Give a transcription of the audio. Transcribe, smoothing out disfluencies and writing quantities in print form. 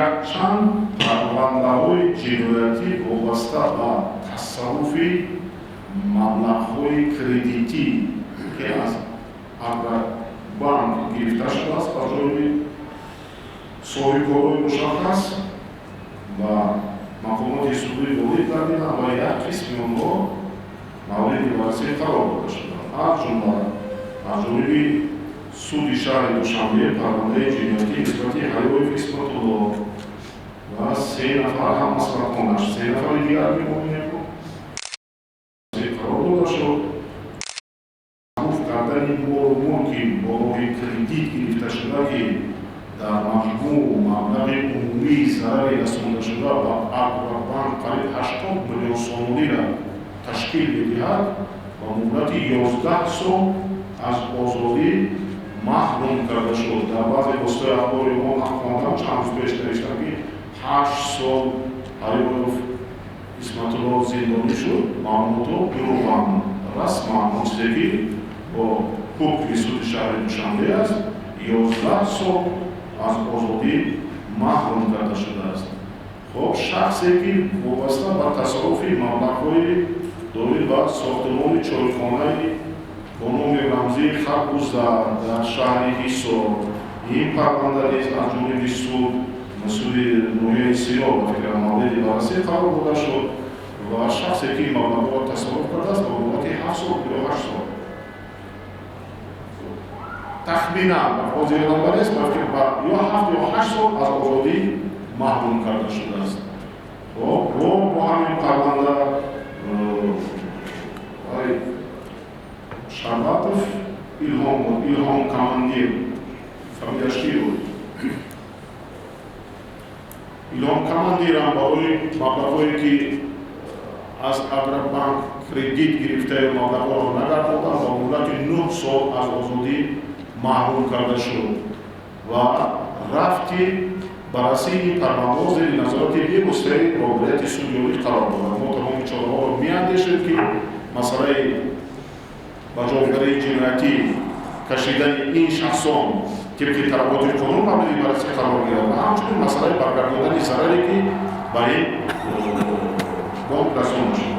Якчанд парвандаҳои ҷиноятӣ вобаста ба тасарруфи маблағҳои кредитӣ, ки аз Агробанк гирифта шудааст ба ҷониби соҳибкорони мушаххас, ба мақомоти судӣ ворид гардиданд ва як қисми онҳо мавриди баррасӣ қарор дода шуданд. Аз ҷумла аз ҷониби суди шаҳри Душанбе парвандаи ҷиноятӣ нисбати Ҳаёев Исматулло ва се нафар ҳаммаслаконаш, се нафари дигар мебинем, қарор дода шуд. Тасарруф кардани молу мулки бо роҳи кредит гирифташуда, ки дар маҷмӯъ маблағи умумии зарари расондашуда ба Агробанк қариб 80 миллион сомониро ташкил медиҳад, ба муҳлати 11 сол аз озодӣ маҳрум карда шуд. Дар баъзе воситаи ахбори мо хондам, чанд рӯз пеш навиштам, ки 8 сол Ҳаёев Исматулло зиндонӣ шуд. Маълумотҳо дурӯғанд. Расман он чизе, ки бо ҳукми суди шаҳри Душанбе аст, 11 сол аз озодӣ маҳрум карда шудааст. Хоб, шахсе, ки вобаста ба тасарруфи маблағҳои доир ба сохтмони чойхонаи бо номи рамзии Харбуза дар шаҳри Ҳисор, ин парванда низ аз ҷониби суди ноҳияи Сино, ба фикрам, мавриди баррасӣ қарор дода шуд ва шахсе, ки ин маблағҳоро тасарруф кардааст, ба муҳлати 7 сол ё 8 сол тахминан, ҳозир ёдам нест, ба фикр ба ё 7 ё 8 сол аз озодӣ маҳрум карда шудааст. Хоб, бо ҳамин парванда Шарбатов Илҳом буд, Илҳом Командир, фамилияш ки буд, Илҳом Командирам барои маблағҳое, ки аз Агробанк кредит гирифтаю маблағҳоро нагардонда, ба муҳлати 9 сол аз озодӣ маҳрум карда шуд ва рафти баррасии ин парвандаҳо зери назорати бевоситаи роҳбарияти суди олӣ қарор дорад. Мо тамоми чораҳоро меандешем, ки масъалаи ба ҷавобгарии ҷиноятӣ кашидани ин шахсон тибқи талаботи қонун мавриди баррасӣ қарор гирад ва ҳамчунин масъалаи баргардондани зараре, ки ба ин бонк расонда шуд.